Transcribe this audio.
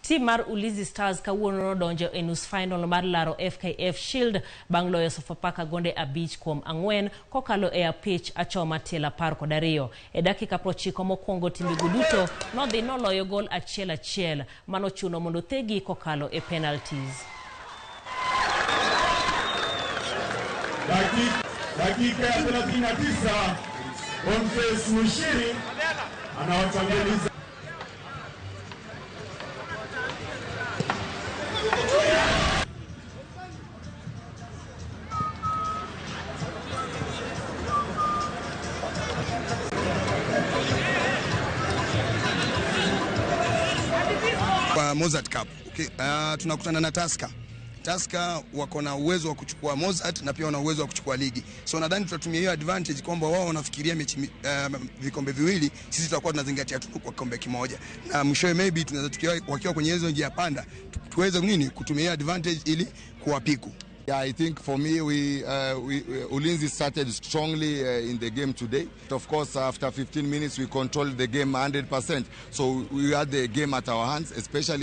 Tim mar Ulinzi Stars kawuono nodonjo e nus final mar laro FKF Shield bang' loyo Sofapaka gonde 5-4 kokalo e apich achoma tielo 12. E dakika 90 mokwongo timbego duto nodhi noloyo gol 1-1 manochuno mondo thegi kokalo e penalties. Dakika ya 39, Boniface Mushiri anawatanguliza. Kwa Mozzart Cup. Okay, tunakutana na Tusker. Tusker wako na uwezo wa kuchukua Mozzart na pia wana uwezo wa kuchukua ligi. So nadhani tutatumia hiyo advantage kwamba wao wanafikiria mechi vikombe viwili, sisi tutakuwa tunazingatia tu kwa kikombe kimoja. Na mwishowe maybe tunaweza tukiwa wakiwa kwenye hizo njia panda tuweze nini kutumia hiyo advantage ili kuwapiku. Yeah, I think for me, we Ulinzi started strongly in the game today. Of course, after 15 minutes, we controlled the game 100%. So we had the game at our hands, especially